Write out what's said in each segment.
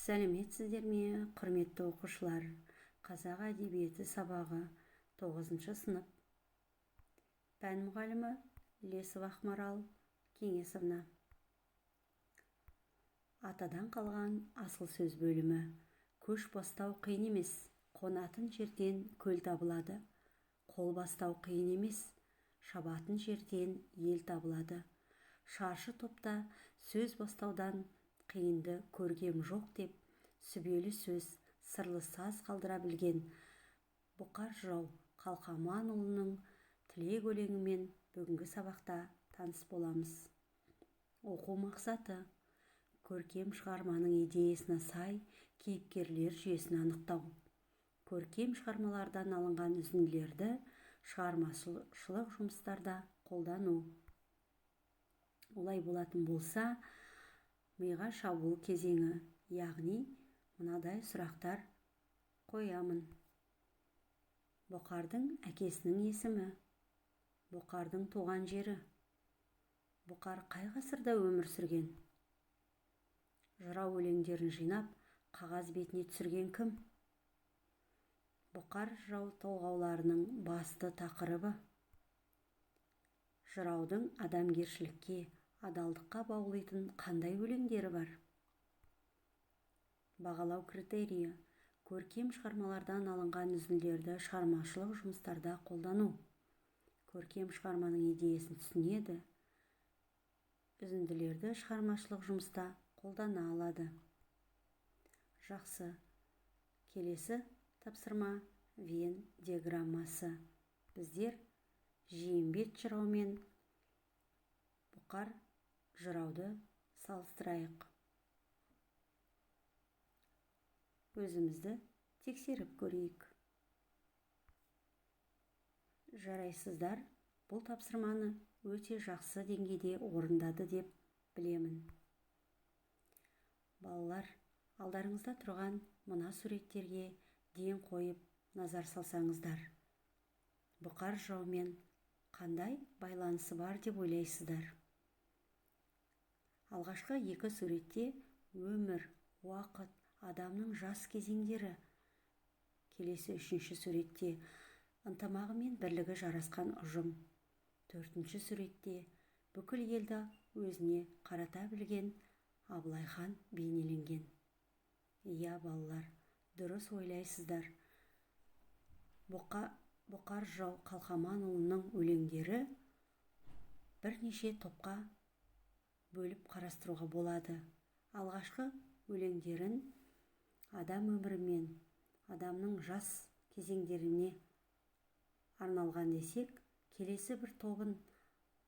Сәлеметсіздер ме, құрметті оқушылар! Қазақ әдебиеті сабағы, 9 сынып. Пән мұғалімі Лесова Ақмарал Кеңесовна. Атадан қалған асыл сөз бөлімі. Көш бастау қиын емес, қонатын жерден көл табылады. Қол бастау қиын емес, шабатын жерден ел табылады. Шаршы топта сөз бастаудан қиынды көргем жоқ деп, сүбелі сөз, сырлы саз қалдыра білген Бұқар жырау Қалқаманұлының Тілек өлеңімен бүгінгі сабақта таныс боламыз. Оқу мақсаты: көркем шығарманың идеясына сай кейіпкерлер жүйесін анықтау. Көркем шығармалардан алынған үзінділерді шығармашылық жұмыстарда қолдану. Олай болатын болса, миға шабуыл кезеңі, яғни мынадай сұрақтар қоямын. Бұқардың әкесінің есімі, Бұқардың туған жері, Бұқар қай ғасырда өмір сүрген? Жырау өлеңдерін жинап, қағаз бетіне түсірген кім? Бұқар жырау толғауларының басты тақырыбы. Жыраудың адамгершілікке, адалдыққа баулитын қандай өлеңдері бар? Бағалау критерийі: көркем шығармалардан алынған үзінділерді шығармашылық жұмыстарда қолдану. Көркем шығарманың идеясын түсінеді, үзінділерді шығармашылық жұмыста қолдана алады. Жақсы. Келесі тапсырма Венн диаграммасы. Біздер Жиембет жырау мен Бұқар жырауды салыстырайық. Өзімізді тексеріп көрейік. Жарайсыздар, бұл тапсырманы өте жақсы деңгейде орындады деп білемін. Балалар, алдарыңызда тұрған мына суреттерге ден қойып назар салсаңыздар, Бұқар жыраумен қандай байланысы бар деп ойлайсыздар? Алғашқы екі суретте өмір, уақыт, адамның жас кезеңдері. Келесі үшінші суретте ынтымағы мен бірлігі жарасқан ұжым. Төртінші суретте бүкіл елді өзіне қарата білген Абылай хан бейнеленген. Иә, балалар, дұрыс ойлайсыздар. Бұқар жырау Қалқаманұлының өлеңдері бірнеше топқа бөліп қарастыруға болады. Алғашқы өлеңдерін адам өмірімен, адамның жас кезеңдеріне арналған десек, келесі бір тобын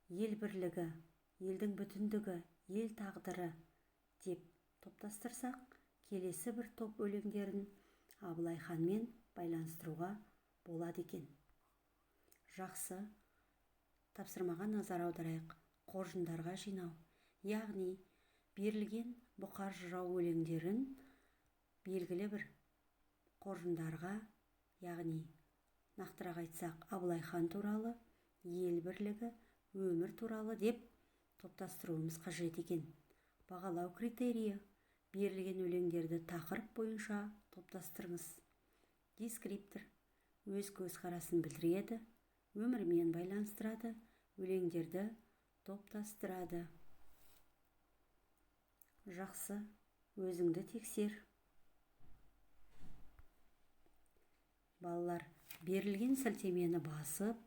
ел бірлігі, елдің бүтіндігі, ел тағдыры деп топтастырсақ, келесі бір топ өлеңдерін Абылай ханмен байланыстыруға болады екен. Жақсы, тапсырмаға назар аударайық. Қоржындарға жинау, яғни берілген Бұқар жырау өлеңдерін белгілі бір қоржындарға, яғни нақтырақ айтсақ, Абылай хан туралы, ел бірлігі, өмір туралы деп топтастыруымыз қажет екен. Бағалау критерийі: берілген өлеңдерді тақырып бойынша топтастырыңыз. Дескриптор өз көзқарасын білдіреді, өмірмен байланыстырады, өлеңдерді топтастырады. Жақсы, өзіңді тексер. Балалар, берілген сілтемені басып,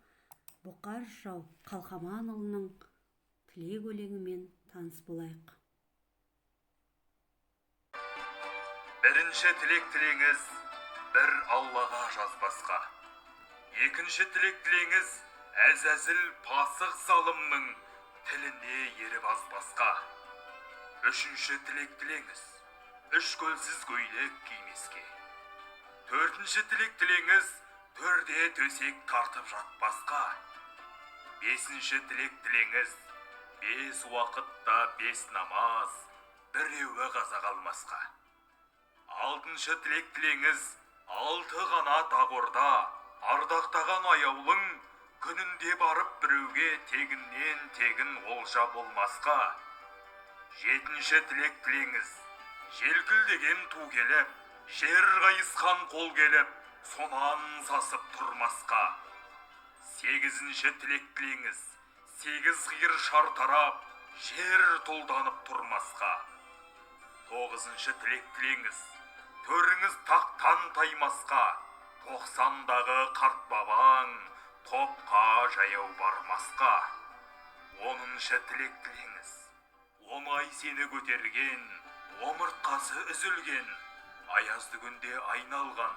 Бұқар жырау Қалқаманұлының Тілек өлеңімен таныс болайық. Бірінші тілек тілеңіз, бір Аллаға жазбасқа. Екінші тілек тілеңіз, әзәзіл пасық залымның тіліне еріп азбасқа. Үшінші тілек тілеңіз, үш көлсіз көйлек кимеске. Төртінші тілек тілеңіз, төрде төсек тартып жатпасқа. Бесінші тілек тілеңіз, бес уақытта бес намаз, біреуі қаза қалмасқа. Алтыншы тілек тілеңіз, алты қанат ақорда, ардақтаған аяулың, күнінде барып біреуге тегіннен тегін олжа болмасқа. Жетінші тілек тілеңіз, Желкілдеген ту келіп, жер қайысқан қол келіп, сонан сасып тұрмасқа. Сегізінші тілек тілеңіз, сегіз қиыр шар тарап, жер тұлданып тұрмасқа. Тоғызыншы тілек тілеңіз, төріңіз тақтан таймасқа, 90-дағы қарт бабаң топқа жаяу бармасқа. 10-шы тілек тілеңіз, оңай сені көтерген, омыртқасы үзілген, аязды күнде айналған,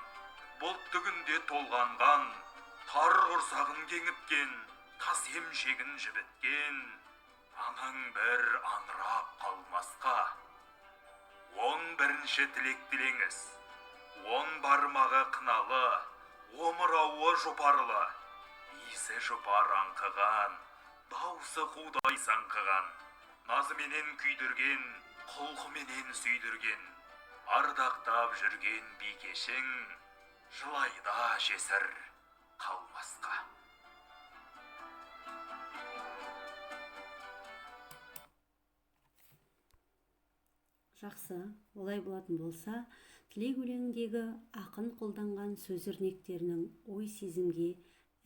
бұлтты күнде толғанған, тар құрсағын кеңіткен, тас емшегін жібіткен, анаң бір аңырап қалмасқа. 11-ші тілек тілеңіз, 10 бармағы қыналы, омырауы жұпарлы, иісі жұпар аңқыған, даусы қудай саңқыған, назыменен күйдірген, құлқыменен сүйдірген, ардақтап жүрген бикешің жылайда жесір қалмасқа. Жақсы, олай болатын болса, тілек өлеңіндегі ақын қолданған сөз өрнектерінің ой сезімге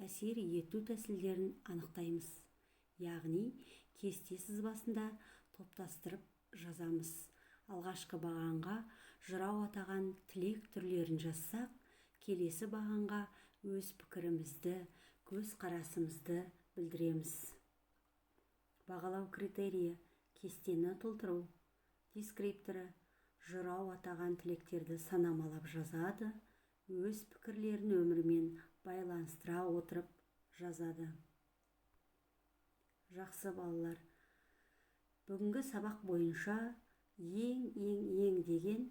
әсер ету тәсілдерін анықтаймыз. Яғни, кесте сызбасында топтастырып жазамыз. Алғашқы бағанға жырау атаған тілек түрлерін жазсақ, келесі бағанға өз пікірімізді, көзқарасымызды білдіреміз. Бағалау критерийі кестені толтыру. Дескрипторы жырау атаған тілектерді санамалап жазады, өз пікірлерін өмірмен байланыстыра отырып жазады. Жақсы балалар, бүгінгі сабақ бойынша ең деген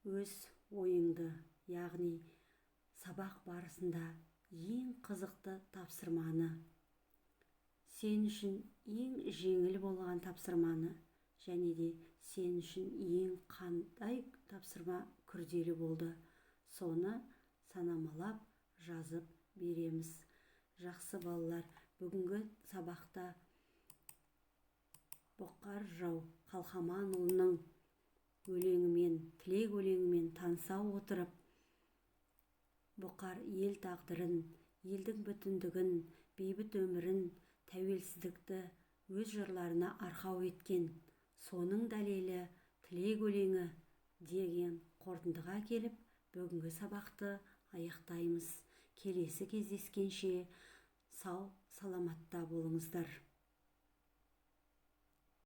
өз ойыңды, яғни сабақ барысында ең қызықты тапсырманы, сен үшін ең жеңіл болған тапсырманы және де сен үшін ең қандай тапсырма күрделі болды, соны санамалап жазып береміз. Жақсы балалар, бүгінгі сабақта Бұқар жырау Қалқаманұлының өлеңімен, тілек өлеңімен таныса отырып, Бұқар ел тағдырын, елдің бүтіндігін, бейбіт өмірін, тәуелсіздікті өз жырларына арқау еткен, соның дәлелі тілек өлеңі деген қорытындыға келіп, бүгінгі сабақты аяқтаймыз. Келесі кездескенше сау саламатта болыңыздар.